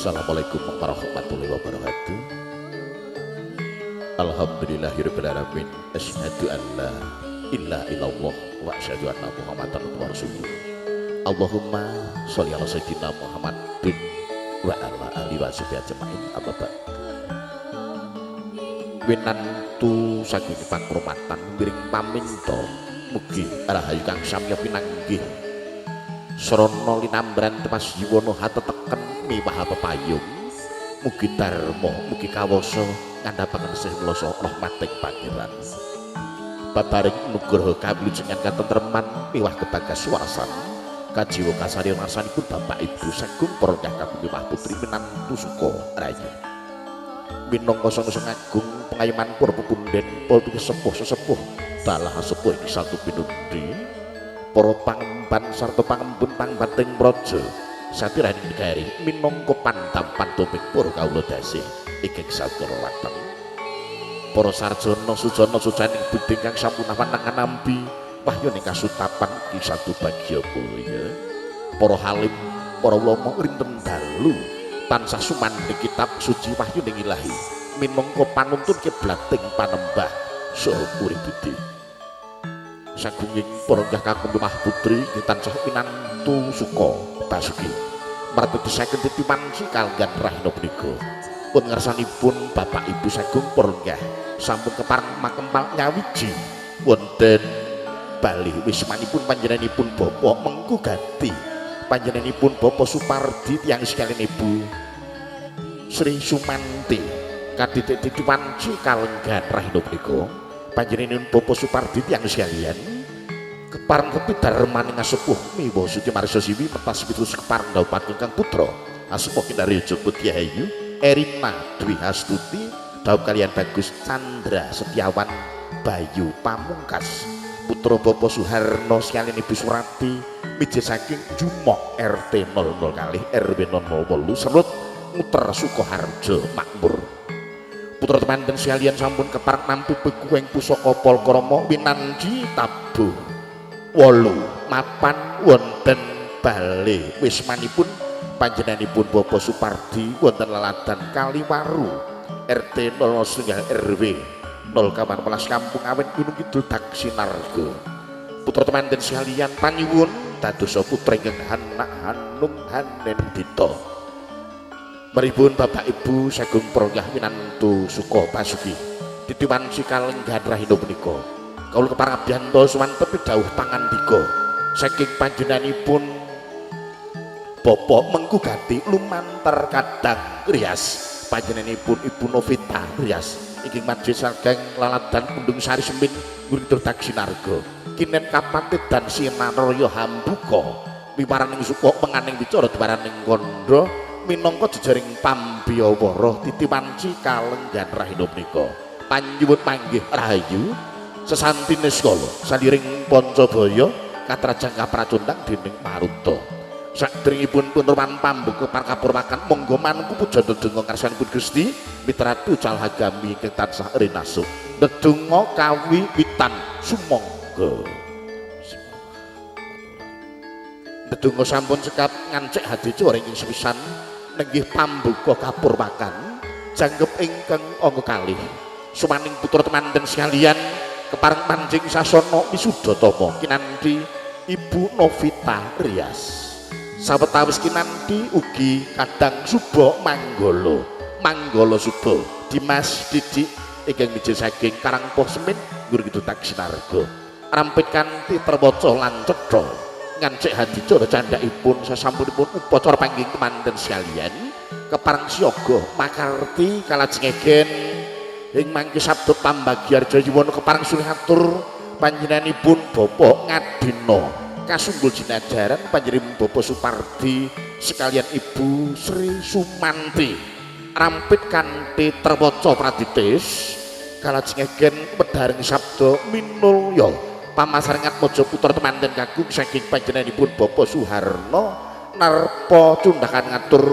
Assalamualaikum warahmatullahi wabarakatuh. Alhamdulillahirabbil alamin. Asyhadu an la ilaha illallah wa asyhadu anna Muhammadan rasuluh. Allahumma sholli ala sayyidina Muhammadin wa ala alihi washabihi ajmain. Amma ba'd. Winantu saking pakrumatan miring paminta mugi rahayu kang samya pinanggih srana linambran tepas jiwana hateteken miwah pepayung mugi dharma mugi kawasa ngandhapaken sih mlasa rahmating pangeran babaring nugraha kawilujengan katentreman miwah kebagas warasan kajiwa kasaryan rasanipun bapak ibu sagung para kakung miwah putri minantu suka rayu minangka sang agung pengayoman para pepunden para sepuh sesepuh dalah sepuh ing satu pinundi para pangemban sarta pangembun pangbating praja satiraning negari minangka pandam pantuming para kawula dasih ingkang sagara weteng para sarjana sujana sujaning budi kang sampun awanangan nampi wahyune kasutapan ki satu bagya mulya para halim para ulama rinten dalu tansah sumandhing kitab suci wahyuning ilahi minangka panuntun kiblating panembah saha puri budi sagunging para nggah kakung mah putri inggih tansah minantu suka basuki marang saking titimanci kalenggan rahina punika pun ngarsanipun bapak ibu sagung para nggah sampun kepareng makempal nyawiji wonten balih wismanipun panjenenganipun Bapak Mengku Gati panjenenganipun Bapak Supardi tiyang sekalian Ibu Sri Sumanti kaditik titiwanci kalenggan rahina punika panjenenganipun Bapak Supardi tiyang sekalian kepareng kepidarmaning asepuh miwa suci marsa siwi metas pitus kepareng dhaupan ingkang putra asma kinarya Putri Ayu Erina Dwi Hastuti dhaup kalian Bagus Chandra Setiawan Bayu Pamungkas putra Bapak Suharno sekalian Ibu Surati mijil saking Jumok RT 00 kalih RW 008 Serut Nguter Sukoharjo Makmur. Putra temanten sekalian sampun kepareng nampi pekuweng pusaka Palakrama winanji tabuh 8 mapan wonten bale wismanipun panjenenganipun Bapak Supardi wonten laladan Kaliwaru RT 00 RW 0 14 Kampung Awen Gunung Kidul Daksinarga. Putra temanten sekalian panyuwun dadosa putra ingkang Hanak Hanum Hanendita. Maripun bapak ibu sagung para winantu suka basuki titiwanci kalenggan rahina punika kawula kepareng abyanto suwantep dawuh pangandika saking panjenenganipun Bapak Mengku Gati lumantar kadang rias panjenenganipun Ibu Novita Rias ingkang majelis saking laladan Pundung Sari Semin Gunung Daksinarga kinen kapatih dan sinaraya hambuka wiwaraning suka menganing wicara dwaraning kandha minangka jejaring pambiyawara titiwanci kalenggan rahina punika panyuwun manggih rahayu sesantine skala saliring pancabaya katrajang kapracundang dening maruta sakderengipun punurwan pambuka parkapurwakan monggo manungku puja ndedonga ngarsanipun Gusti mitratu calhagami ingkang tansah rinasuh ndedonga kawiwitan sumangga. Ndedonga sampun sekap ngancik hadicara ingkang sepisan nenggih pambuka kapurwakan jangkep ingkang angka kalih sumaning putra temanten sekalian kepareng manjing sasana wisudatama kinanthi Ibu Novita Rias sawetawis kinanthi ugi kadang Suba Manggala Manggala Suba Dimas Didik ingkang mijil saking Karangpoh Semin Gunung Kidul Daksinarga rampit kanthi terwaca lan cetha ngancik hadicara candhakipun sasampunipun upacara panggih temanten sekalian kepareng siaga makarti kalajengegen ing mangke sabda pambagiyarja yuwana kepareng sulihatur panjenenganipun Bapak Ngadina kasunggul jinajaran panjenengan Bapak Supardi sekalian Ibu Sri Sumanti rampit kanthi terwaca praditis kalajengegen wedharing sabda minulya pamasaringan Mojo putra temanten kakung saking panjenenganipun Bapak Suharno narpa cundhakan ngatur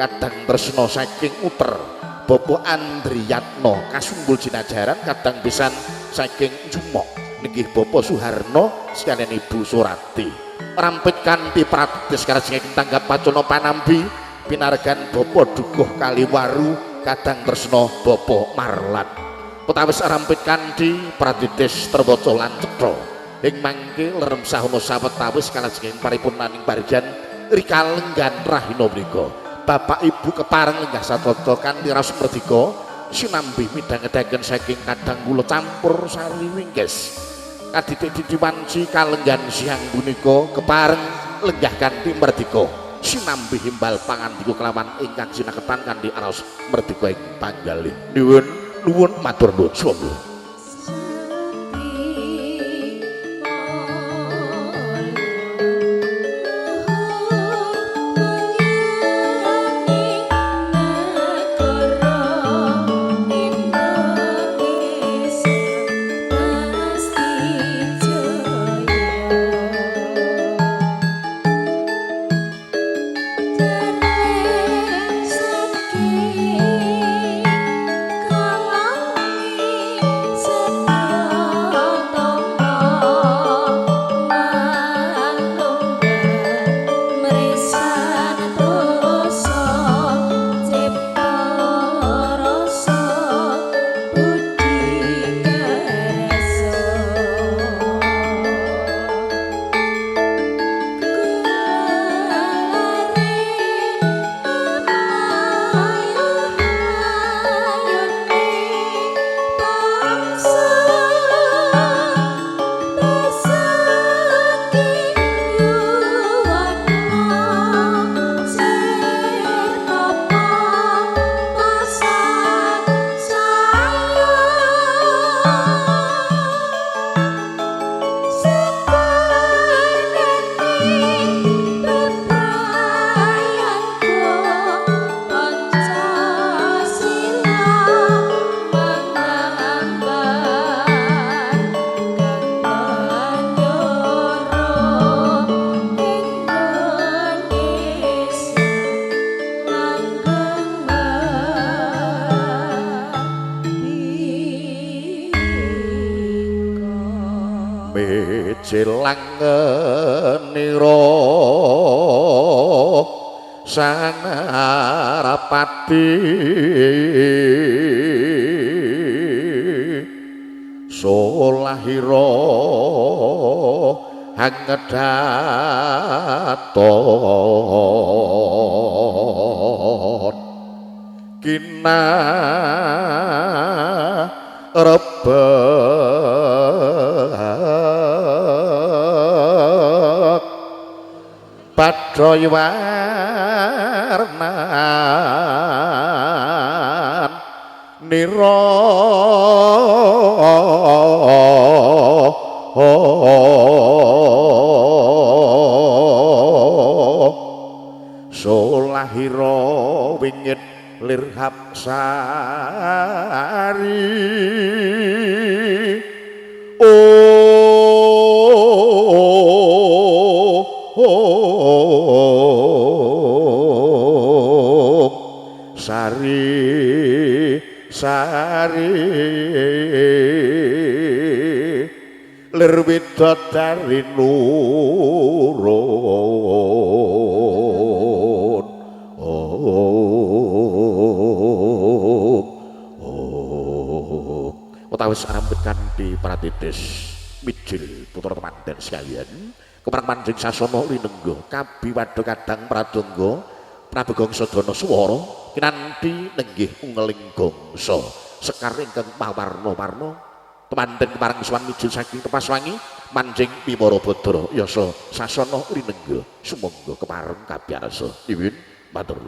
kadang tresna saking uter Bapak Andriyatno kasunggul jinajaran kadang pisan saking Jumok nenggih Bapak Suharno sekalian Ibu Surati rampit kanthi pratis kalajengking tanggap pacana panampi Pinargan Bapak Dukuh Kaliwaru kadang tresna Bapak Marlan. Utawis rampit kanthi pratitis terwaca lan cetha. Ing mangke lerem sahana sawetawis kalajenging paripurnaning parijan rikalenggan rahina menika. Bapak Ibu kepareng lenggah satata kanthi raos merdika sinambi midhangetaken saking kadang kula campur sari wingkes. Kaditik titi wanci kalenggan siang punika kepareng lenggah kanthi merdika sinambi himbal pangandika kelawan ingkang sinaketan kanthi raos merdika ing panggalih. Nuwun nuwun matur nuwun sumangga. Jelangenira sanarapati solahira hangedaton kina rebek padha warnan nira solahira wingit lir hapsari sari sari lir widodari nurun utawis rambut kanthi pratitis mijil putra temanten sekalian kepareng manjing sasana linengga kabiwadha kadang pradangga prabegangsa dana swara kinanthi nenggih ungeling gangsa sekar ingkang mawarna-warna temanten kepareng sowan mijil saking Tepas Wangi manjing Wimara Badra yasa sasana linengga sumangga kepareng kabiyarsa. Iwin matur nuwun.